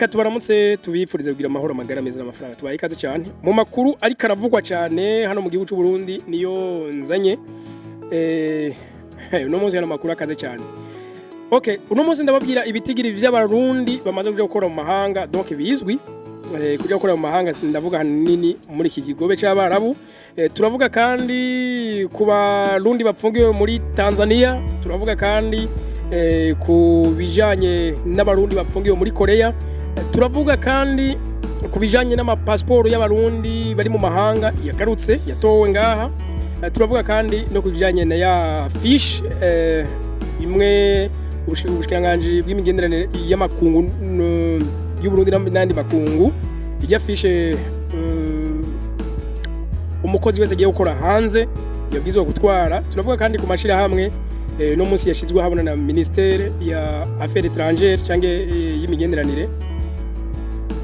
Reka tubaramutse, tubifurize kugira amahoro, amagara meza n'amafaranga. Tubaye ikaze cyane mu makuru ariko aravugwa cyane hano mu gihugu cy'u Burundi, niyo nzanye. Uno munsi hano amakuru akaze cyane. Okay, uno munsi ndababwira ibitigiri vy'Abarundi bamaze kuja gukora mu mahanga, donc bizwi kuja gukora mu mahanga. Sindavuga hanini muri iki kigobe c'Abarabu. Turavuga kandi ku Barundi bapfungiwe muri Tanzania, turavuga kandi ku bijanye n'Abarundi bapfungiwe muri Korea, turavuga kandi ku bijanye n'amapasiporo y'Abarundi bari mu mahanga yagarutse yatowe ngaha. Turavuga kandi no ku bijanye na ya fiche imwe ubushikiranganji bw'imigenderanire y'amakungu y'Uburundi n'andi makungu, ijya fiche umukozi wese agiye gukora hanze yabwirizwa gutwara. Turavuga kandi ku mashirahamwe no munsi yashizwe habona na ministère ya Affaires étrangères canke y'imigenderanire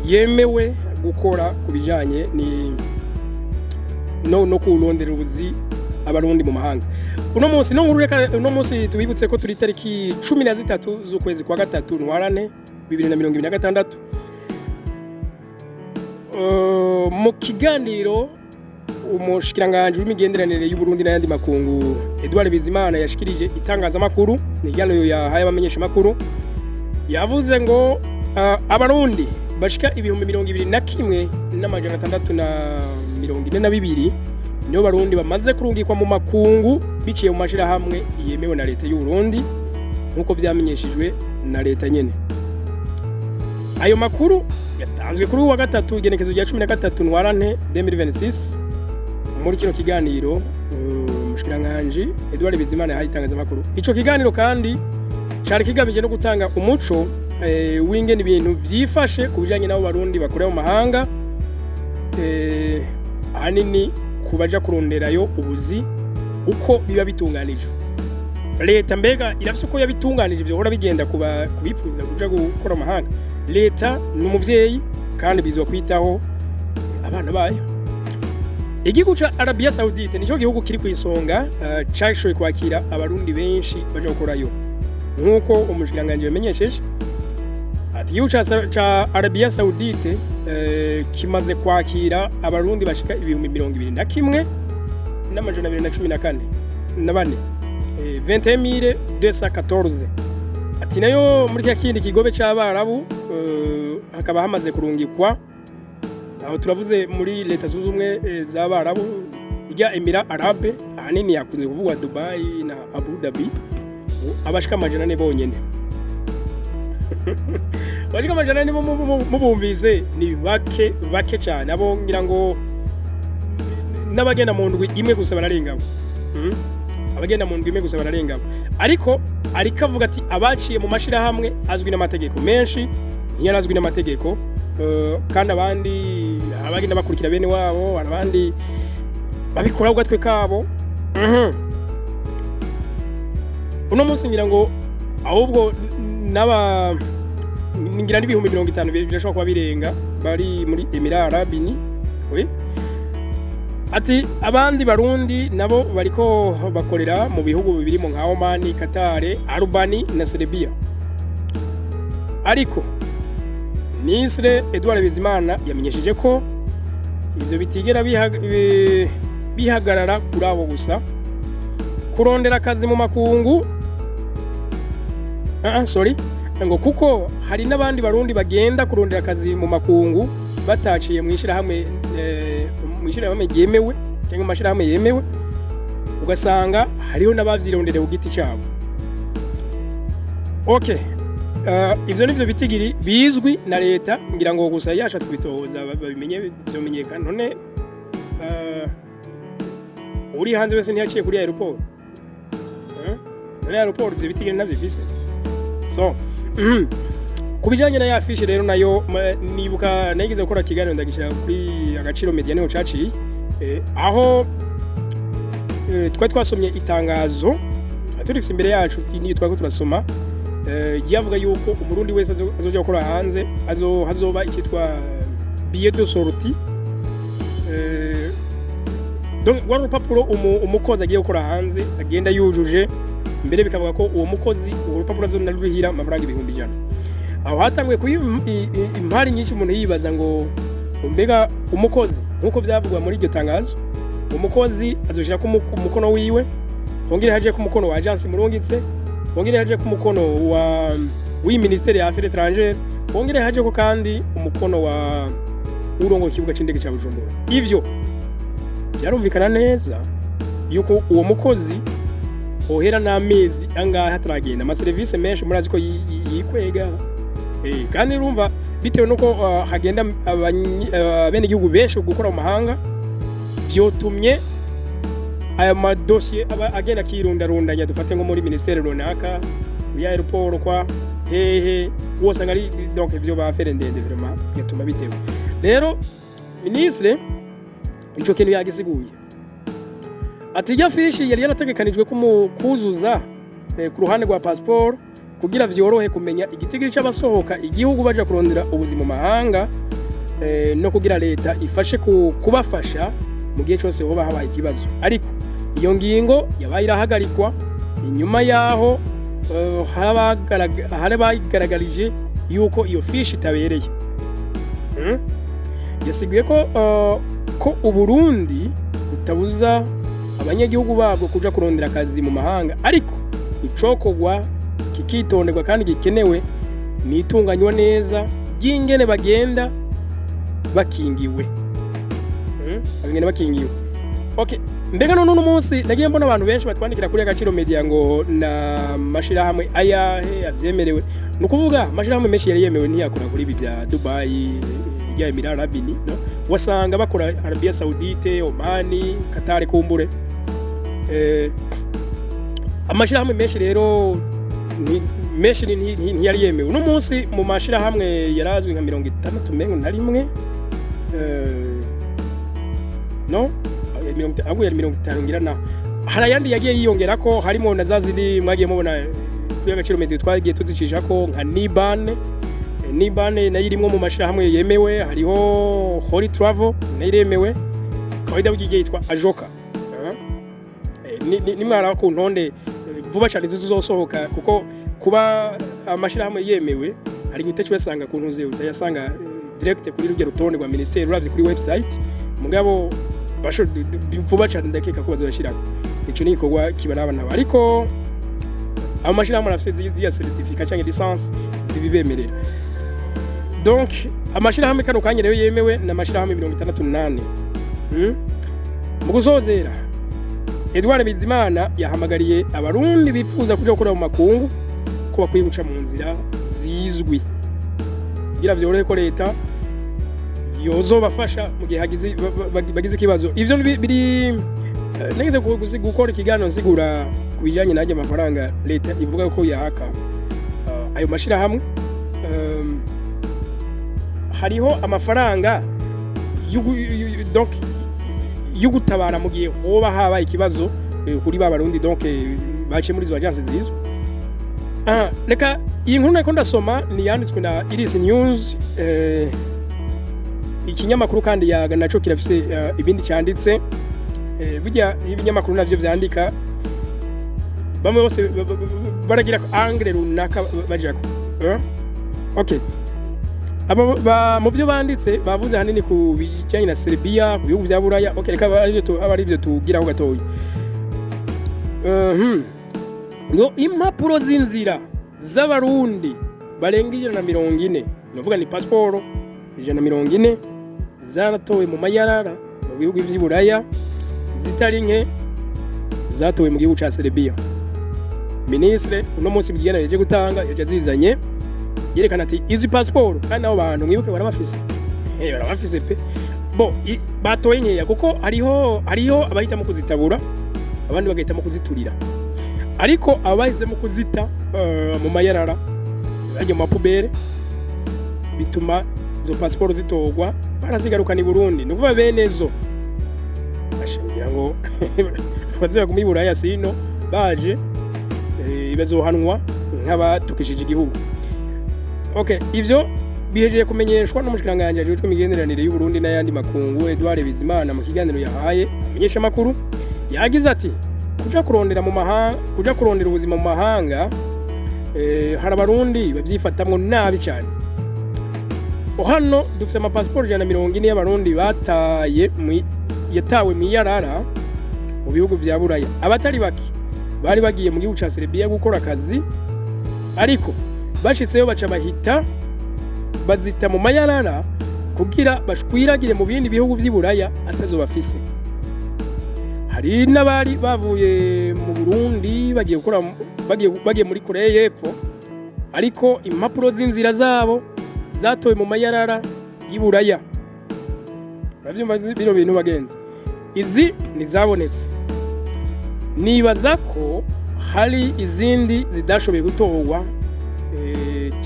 yemewe gukora ku bijanye ni no kurondera ubuzi Abarundi mu mahanga. Uno munsi no nkuru, reka uno munsi tubibutse ko turi tariki 13 z'ukwezi kwa gatatu, ntwarane 2026. Mu kiganiro umushikiranganje w'imigenderanire y'u Burundi n'ayandi makungu Edouard Bizimana yashikirije itangazamakuru, ni ikiganiro yahaye abamenyeshamakuru, yavuze ngo Abarundi bashika 21,642 nibo Barundi bamaze kurungikwa mu makungu biciye mu mashirahamwe yemewe na leta y'u Burundi, nk'uko vyamenyeshejwe na leta nyene. Ayo makuru yatanzwe kuri uyu wa gatatu, igenekezo rya 13 ntwarante 2026. Muri kino kiganiro umushikiranganji Edouard Bizimana yahaye itangazamakuru, ico kiganiro kandi cari kigamije no gutanga umuco w'ingene ibintu vyifashe ku bijanye n'abo Barundi bakorera mu mahanga, ahanini ku baja kuronderayo ubuzi, uko biba bitunganijwe. Leta mbega irafise uko yabitunganije vyohora bigenda kuba kubifuza kuja gukora mu mahanga? Leta ni umuvyeyi kandi bizwa kwitaho abana bayo. Igihugu ca Arabia Saoudite nico gihugu kiri kw'isonga cashoboye kwakira Abarundi benshi baja gukorayo, nk'uko umushikiranganji yamenyesheje ati igihugu ca Arabia Saoudite kimaze kwakira Abarundi bashika 21,214 na bane, 21,214. Ati nayo muri kya kindi kigobe c'Abarabu hakaba hamaze kurungikwa, aho turavuze muri Leta Zunze Ubumwe z'Abarabu, irya Émirats Arabes, ahanini yakunze kuvugwa Dubai na Abu Dhabi, abashika 400 bonyene. Abashika 400 mubumvise ni bake bake cyane. Abo ngira ngo n'abagenda mu ndwi imwe gusa bararenga abo. Abagenda mu ndwi imwe gusa bararenga abo. Ariko avuga ati abaciye mu mashirahamwe azwi n'amategeko, menshi ntiyarazwi n'amategeko, kandi abandi abagenda bakurikira bene wabo, abandi babikora ku gatwe kabo. Uno munsi ngira ngo ahubwo n'aba ngira n'50,000 birashobora kuba birenga bari muri Émirats Arabes Unis. Oui. Ati abandi Barundi nabo bariko bakorera mu bihugu birimo nka Oman, Qatar, Albany na Serbia. Ariko Ministre Edouard Bizimana yamenyesheje ko ivyo bitigera bihagarara kuri abo gusa. Kurondera akazi mu makungu, sorry, ngo kuko hari n'abandi Barundi bagenda kurondera akazi mu makungu bataciye mu ishirahamwe, mu ishirahamwe ryemewe cyangwa mu mashirahamwe yemewe, ugasanga hariho n'abavyirondereye ku giti cyabo. Okay. Ivyo nivyo bitigiri bizwi na leta. Ngira ngo gusa yashatse kubitohoza babimenye, vyomenyekana. None uri hanze wese ntiyaciye kuri aéroport? None aéroport ivyo bitigiri ntavyo ifise? So ku bijanye na ya fiche rero nayo, nibuka nageze gukora ikiganiro ndagishira kuri Agaciro Media, niho caciye, aho twari twasomye itangazo, twari turifise imbere yacu, niyo twari turasoma, ryavuga yuko Umurundi wese azoja gukora hanze hazoba icyitwa billet de sortie. Donc rwari urupapuro umukozi agiye gukora hanze agenda yujuje. Mbere bikavuga ko uwo mukozi urwo rupapuro azonarurihira amafaranga 100,000. Aho hatanguye kuba impari nyinshi, umuntu yibaza ngo mbega umukozi, nk'uko byavugwa muri iryo tangazo, umukozi azoshirako umukono wiwe, hongere haje ku mukono wa agence murungitse, hongere haje ku mukono wa w'i ministère ya Affaires étrangères, hongere haje ko kandi umukono wa urongo ikibuga c'indege ca Bujumbura. Ivyo byarumvikana neza yuko uwo mukozi ohera n'amezi angahe ataragenda. Amaserivisi menshi murazi ko yikwega. Kandi urumva bitewe nuko hagenda abenegihugu benshi gukora mu mahanga, vyotumye aya madosiye aba agenda akirundarundanya. Dufate nko muri ministère runaka, kuri aéroport, kwa hehe wosanga ari, donc ivyo ba affaire ndende, vraiment yatuma bitewe. Rero ministre ico kintu yagisiguye, ati irya fiche yari yarategekanijwe kuzuza ku ruhande rwa passeport kugira vyorohe kumenya igitigiri c'abasohoka igihugu baja kurondera ubuzima mu mahanga, no kugira leta ifashe kubafasha mu gihe cyose hoba habaye ikibazo. Ariko iyo ngingo yabaye irahagarikwa inyuma yaho hari abagaragarije yuko iyo fiche itabereye. Yasiguye ko Uburundi butabuza abanyagihugu babwo kuja kurondera akazi mu mahanga, ariko icokorwa kikitonderwa kandi gikenewe ni itunganywa neza ry'ingene bagenda bakingiwe. Bagenda bakingiwe. Okay, mbega none uno munsi nagiye mbona abantu benshi batwandikira kuri Agaciro Media ngo na mashirahamwe ayahe avyemerewe? Ni ukuvuga amashirahamwe menshi yari yemewe ntiyakora kuri ibi bya Dubai, ya Emirats Arabes Unis, no wasanga bakora Arabia Saoudite, Omani, Qatar kumbure. Amashirahamwe menshi rero menshi ntiyari yemewe. Uno munsi mu mashirahamwe yarazwi nka 61 mengo na rimwe, no ahubwo yari 50 ngira, na hari ayandi yagiye yiyongera ko harimo na za zindi mwagiye mubona kuri Agaciro Media twagiye tuzicisha ko nka Nibane. Nibane nayo irimwo mu mashirahamwe yemewe. Hariho Holy Travel nayo iremewe. Kawaida bugiye yitwa Ajoka. Nimwara ku ntonde vuba cyane zizosohoka, kuko kuba amashirahamwe yemewe hari igihe utacuyasanga ku ntuze, utayasanga direct kuri rujya rutonde rwa ministeri uravye kuri website. Mugabo vuba cyane ndakeka ko bazoyashirako. Ico ni igikorwa kibaraba nabo, ariko amashirahamwe arafise ziriya certificat canke licence zibibemerera. Donc amashirahamwe kano kanya rero yemewe ni amashirahamwe 68. Mu gusozera, Edouard Bizimana yahamagariye Abarundi bifuza kuja gukora mu makungu ko bakwiye guca mu nzira zizwi kugira vyorohe ko leta yozobafasha mu gihe hagize bagize ikibazo. Ivyo biri nageze gukora ikiganiro nsigura ku bijanye n'ajya amafaranga leta ivuga ko yaka ayo mashirahamwe. Hariho amafaranga donc yo gutabara mu gihe hoba habaye ikibazo kuri ba Barundi, donc baciye muri izo agence zizwi. Reka iyi nkuru nariko ndasoma ni yanditswe na Iris News, ikinyamakuru kandi Yaga naco kirafise ibindi cyanditse. Burya ibinyamakuru navyo vyandika, bamwe bose baragira angle runaka bajako. Okay, aba mu byo banditse bavuze hanini ku bijyanye na Serbia, ku bihugu vya Buraya. Okay, reka aba arivyo tugiraho gatoya. Ngo impapuro z'inzira z'Abarundi barenga 140, ni ni pasiporo 140, zaratowe mu mayarara mu bihugu vy'i Buraya, zitari nke zatowe mu gihugu ca Serbia. Ministre uno munsi bwigana yaje gutanga, yaje azizanye, yerekana ati izi pasiporo kandi nabo bantu mwibuke barabafise, barabafise pe. Bo batoye nkeya kuko hariho abahitamo kuzitabura, abandi bagahitamo kuziturira, ariko abahisemo kuzita mu mayarara, bajya mu ma poubelles, bituma izo pasiporo zitorwa barazigarukana i Burundi. Ni ukuvuga bene zo bashingira ngo baze baguma i Buraya, sino baje bazohanwa nk'abatukishije igihugu. Okay, ivyo bihejeje kumenyeshwa n'umushikiranganji ajejwe imigenderanire y'u Burundi n'ayandi makungu, Edouard Bizimana, mu kiganiro yahaye amenyesha makuru. Yagize ati kuja kurondera mu mahanga, kuja kurondera ubuzima mu mahanga. Hari Abarundi bavyifatamwo nabi cyane. Hano dufite amapasiporo 140 y'Abarundi bataye yatawe mw'iyarara mu bihugu vya Buraya. Abatari bake bari bagiye mu gihugu ca Serbia gukora akazi, ariko bashitseyo baca bahita bazita mu mayarara kugira bashwiragire mu bindi bihugu vy'i Buraya atazo bafise. Hari n'abari bavuye mu Burundi bagiye gukora, bagiye muri Korea y'Epfo, ariko impapuro z'inzira zabo zatowe mu mayarara y'i Buraya. Uravyumva bino bintu, bagenzi? Izi ntizabonetse. Nibaza ko hari izindi zidashoboye gutorwa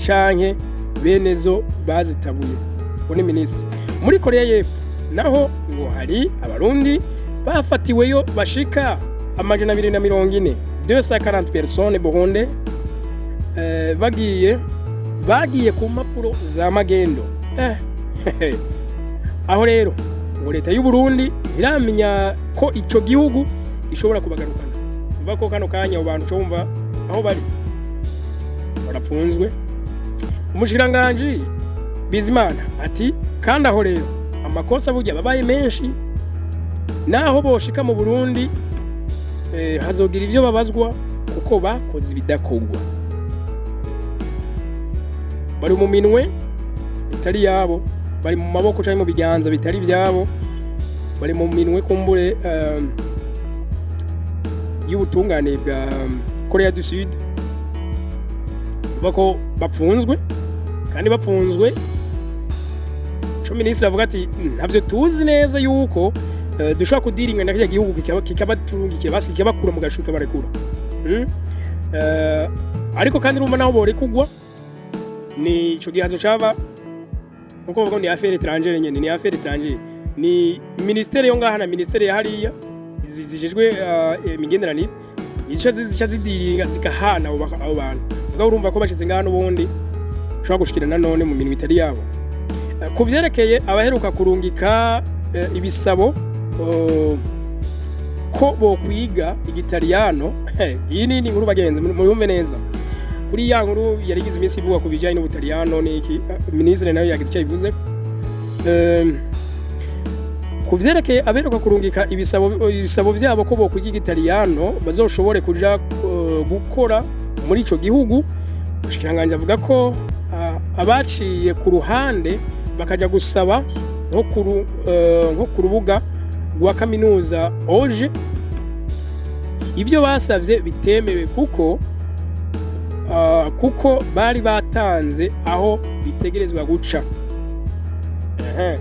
canke bene zo bazitabuye. Uwo ni minisitiri. Muri Korea y'Epfo naho ngo hari Abarundi bafatiweyo bashika 240, 240 personnes burundais, bagiye ku mpapuro za magendo. Aho rero ngo leta y'u Burundi ntiramenya ko ico gihugu gishobora kubagarukana. Umva ko kano kanya abo bantu wumva aho bari barapfunzwe. Umushikiranganji Bizimana ati: "Kandi aho rero amakosa burya babaye menshi, naho boshika mu Burundi hazogira ivyo babazwa kuko bakoze ibidakorwa, bari mu minwe itari yabo, bari mu maboko canke mu biganza bitari vyabo, bari mu minwe kumbure y'ubutungane bwa Korea du Sud." Uva ko bapfunzwe, kandi bapfunzwe ico minisitiri avuga ati: "Ntavyo tuzi neza yuko dushobora kudiringa na kirya gihugu kikabaturungikira, basi kikabakura mu gashuka barekura." Ariko kandi urumva naho borekugwa ni ico gihazo caba nkuko bavuga, ni affaire étrangère nyene, ni affaire étrangère, ni ministère yo ngaha na ministère ya hariya zijejwe imigenderanire, ico zica zidiringa zigahana abo bantu. Mugabo urumva ko bashize ngaha n'ubundi ushobora gushikira nanone mu minwe itari yabo. Ku vyerekeye abaheruka kurungika ibisabo ko bokwiga igitaliyano, iyi ni inkuru, bagenzi, muyumve neza. Kuri ya nkuru yari igize iminsi ivugwa ku bijanye n'Ubutaliyano n'iki, minisitiri nayo yagize icyo abivuze. Ku vyerekeye aberuka kurungika ibisabo vyabo ko bokwiga igitaliyano bazoshobore kuja gukora muri ico gihugu, umushikiranganji avuga ko abaciye ku ruhande bakaja gusaba nko ku rubuga rwa kaminuza oje, ivyo basavye bitemewe kuko bari batanze aho bitegerezwa guca. Ehe.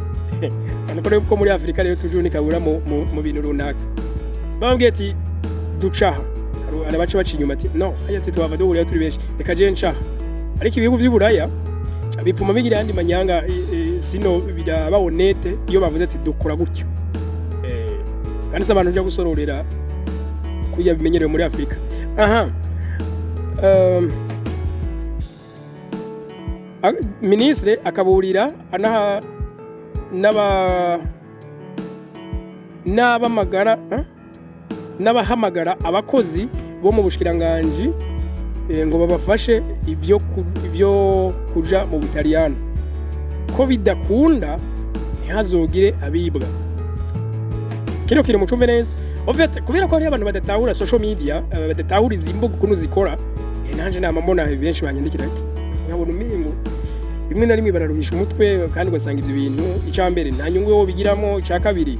Urabona ko rero ko muri Afurika rero toujours nikabura mu bintu runaka. Bababwiye ati: "Ducaha." Hari abaca baca inyuma, ati: "No haya," ati: "Twava duhurira turi benshi, reka je ncaha." Ariko ibihugu vy'Uburaya bipfuma bigira ayandi manyanga, sino biraba honnête iyo bavuze ati: "Dukora gutyo." Kandi se abantu uja gusororera kurya bimenyerewe muri Afurika aha. Ministre akaburira anaha n'aba n'abamagara, eh? N'abahamagara abakozi bo mu bushikiranganji ngo babafashe ivyo kuja mu Butaliyano ko bidakunda, ntihazogire abibwa. Kino kiri mucumbe neza. En fait, kubera ko hariho abantu badatahura social media, badatahura izi mbuga ukuntu zikora, nanje nama mbona benshi banyandikira nkabona umengo rimwe na rimwe bararuhisha umutwe, kandi ugasanga ivyo bintu, icya mbere nta nyungu yo bigiramo, icya kabiri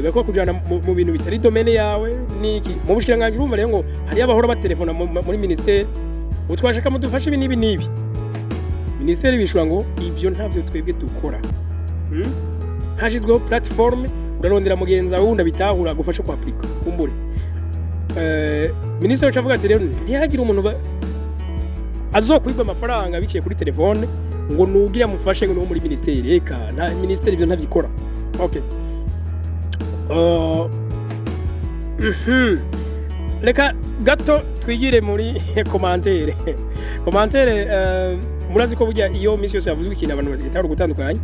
bariko kujana mu bintu bitari domaine yawe niki mu bushikiranganji. Urumva rero ngo hariyo abahora batelefona muri ministère: "Utwashaka mudufashe ibi n'ibi n'ibi." Ministère bishura ngo: "Ivyo ntavyo twebwe dukora." Hashizweho plateforme, urarondera mugenzi wawe wundi abitahura agufashe kwapurika kumbure. Minisitiri wacu avuga ati: "Rero ntihagire umuntu azokwiba amafaranga biciye kuri telefone ngo nugira amufashe ngo ni muri ministeri. Reka, nta ministeri ivyo ntavyikora." Okay. Reka gato twigire muri commentaire. Commentaire, murazi ko burya iyo misi yose yavuzwe ikintu abantu bazigitahura gutandukanye.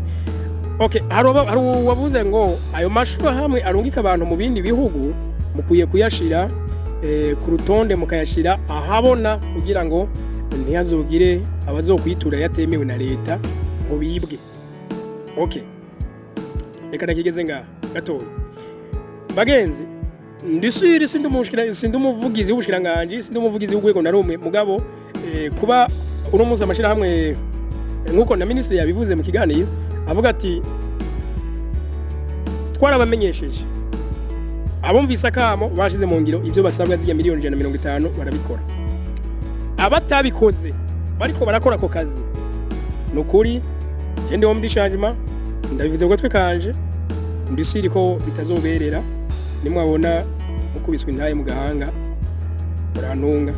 Okay, hari uwavuze ngo ayo mashirahamwe arungika abantu mu bindi bihugu mukwiye kuyashira ku rutonde, mukayashira ahabona kugira ngo Ntihazogire abazokwitura yatemewe na leta ngo bibwe. Okay, reka nakigeze ngaha gatoya, bagenzi. Ndisubire, sindi umushikira, sindi umuvugizi w'ubushikiranganje, sindi umuvugizi w'urwego na rumwe, mugabo kuba uno munsi amashirahamwe, nkuko na minisitiri yabivuze mu kiganiro, avuga ati twarabamenyesheje, abumvise akamo bashize mu ngiro ivyo basabwa, zirya miliyoni 150 barabikora. Abatabikoze bariko barakora ako kazi, nukuri je ndi homme du changement, ndabivuze ku gatwe kanje, ndisiri ko bitazoberera. Nimwabona mukubiswe intaye mu gahanga, murantunga.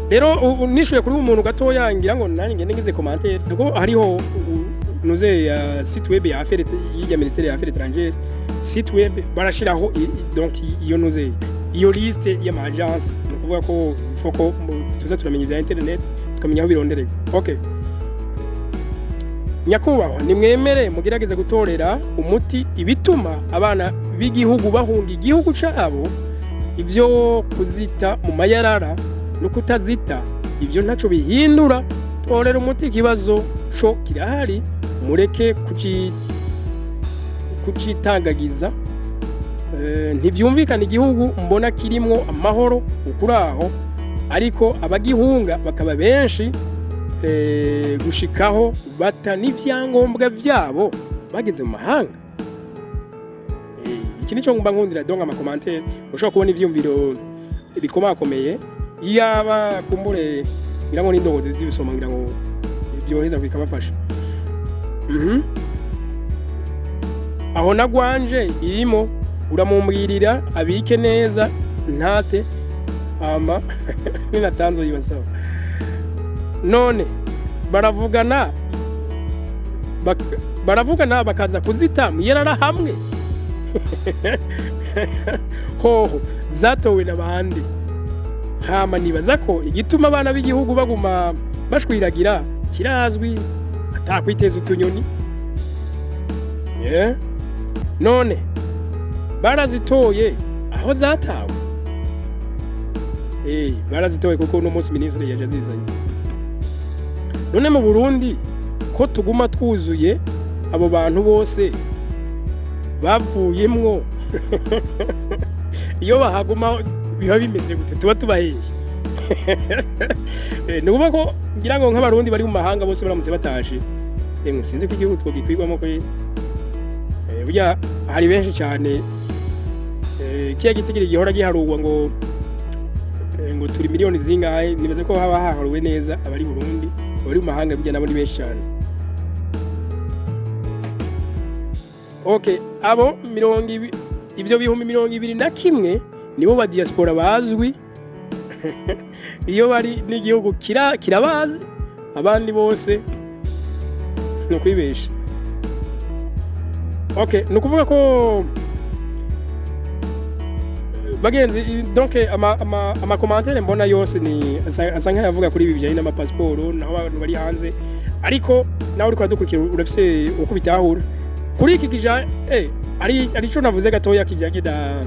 Rero nishuye kuri umuntu gatoya, ngira ngo nanjye ngende ngize commentaire, nuko hariho nuze ya site web ya affaires y'irya ministère ya affaires étrangères, site web barashiraho donc iyo nuze iyo liste y'ama agence. Ni ukuvuga ko faut ko tuza turamenya ibya internet, tukamenya aho birondererwa. Okay, nyakubahwa, nimwemere mugerageze gutorera umuti ibituma abana b'igihugu bahunga igihugu cabo. Ibyo kuzita mu mayarara no kutazita, ibyo ntaco bihindura. Torera umuti ikibazo co kirahari, mureke kucitangagiza. Ntivyumvikana igihugu mbona kirimwo amahoro ukuraho, ariko abagihunga bakaba benshi, gushikaho bata n'ivyangombwa vyabo bageze mu mahanga. Iki nico ngumba nkundira, donc ama commentaire ushobora kubona ivyumviro bikomakomeye. Iyaba kumbure ngira ngo n'indongozi zibisoma, ngira ngo byoheza bikabafasha. Aho nagwanje irimo uramumbwirira abike neza ntate hama ninatanzo yibasaba. None baravugana bakaza kuzita mwiyarara hamwe hoho zatowe na bande? Hama nibaza ko igituma abana b'igihugu baguma bashwiragira kirazwi, atakwiteza utunyoni. Yeah. None barazitoye aho zatawe? Barazitoye kuko uno munsi minisitiri yaje azizanye. None mu Burundi ko tuguma twuzuye, abo bantu bose bavuyemwo iyo bahaguma biba bimeze gute? Tuba tubaheye? Ni ukuvuga ko ngira ngo nk'Abarundi bari mu mahanga bose baramutse bataje, emwe sinzi ko igihugu twogikwirwamo ko burya hari benshi cyane. Kiya gitigiri gihora giharurwa ngo ngo turi miliyoni zingahe, nibaze ko haba haharuwe neza abari Burundi. Abari mu mahanga burya nabo ni benshi cyane. Okay, abo ivyo 21,000 nibo ba diaspora bazwi iyo bari n'igihugu kirabazi, abandi bose ni ukwibesha. Okay, ni ukuvuga ko bagenzi, donc ama commentaire mbona yose ni asa nk'ayavuga kuri ibi bijyanye n'amapasiporo naho abantu bari hanze, ariko nawe uriko uradukurikira urafise uko bitahura kuri iki kija ari ico navuze gatoya kijanye na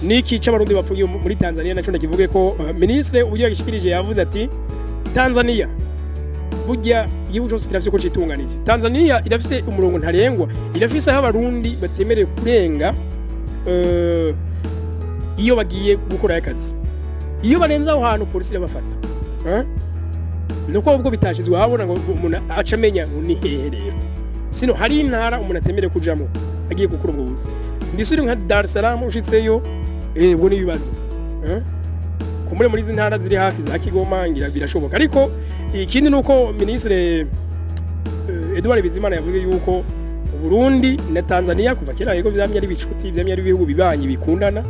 niki c'Abarundi bapfungiye muri Tanzania. Naco ndakivuge ko ministre uburyo yagishikirije, yavuze ati Tanzania burya igihugu cyose kirafise uko citunganije. Tanzania irafise umurongo ntarengwa, irafise aho Abarundi batemerewe kurenga iyo bagiye gukora akazi. Iyo barenze aho hantu, polisi irabafata. Eh? Nuko ubwo bitashizwe ahabona ngo umuntu aca amenya ngo ni hehe. Rero sino hari intara umuntu atemerewe kujamo agiye gukora ubwo buzi. Ndisuri nka Dar es Salaam ushitseyo, ubwo ni ibibazo. Eh? Kumbure muri izi ntara ziri hafi za Kigoma ngira birashoboka. Ariko ikindi nuko ministre Edouard Bizimana yavuze yuko Burundi na Tanzania kuva kera yego vyamye ari bicuti, vyamye ari ibihugu bibanyi bikundana.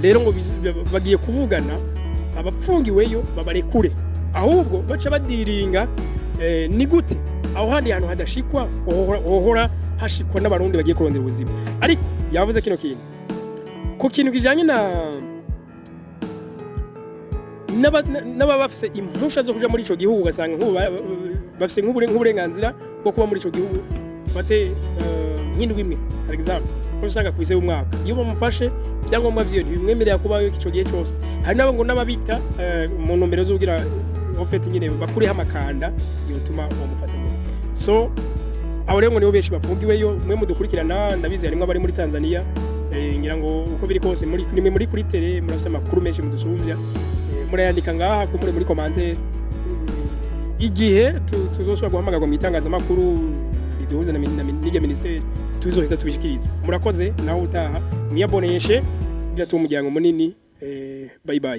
Rero ngo bagiye kuvugana abapfungiweyo babarekure, ahubwo baca badiringa ni gute aho handi hantu hadashikwa hohora hashikwa n'Abarundi bagiye kurondera ubuzima. Ariko yavuze kino kintu ku kintu kijanye na n'ababa bafise impusha zo kuja muri ico gihugu, ugasanga nk'ubu bafise nk'uburenganzira bwo kuba muri ico gihugu, fate nk'indwi imwe par exemple. Usanga kwise umwaka iyo bamufashe, ibyangombwa vyiwe ntibimwemerera kubayo ico gihe cose. Hari nabo ngo n'ababita mu ntumbero zo kugira en fait nyine bakuriho amakanda yotuma bamufata nyine. So abo rero ngo nibo benshi bafungiweyo. Mwe mudukurikirana, ndabizi harimwo abari muri Tanzania, ngira ngo uko biri kose muri nimwe muri kuri télé murafise amakuru menshi mudusumbya, murayandika ngaha kumure muri commentaire. Igihe tuzosubira guhamagarwa mu itangazamakuru riduhuza na n'irya ministeri, tuzoheza tubishikirize. Murakoze, naho utaha. Mwiyaboneshe kugira tube umuryango munini. Bye bye.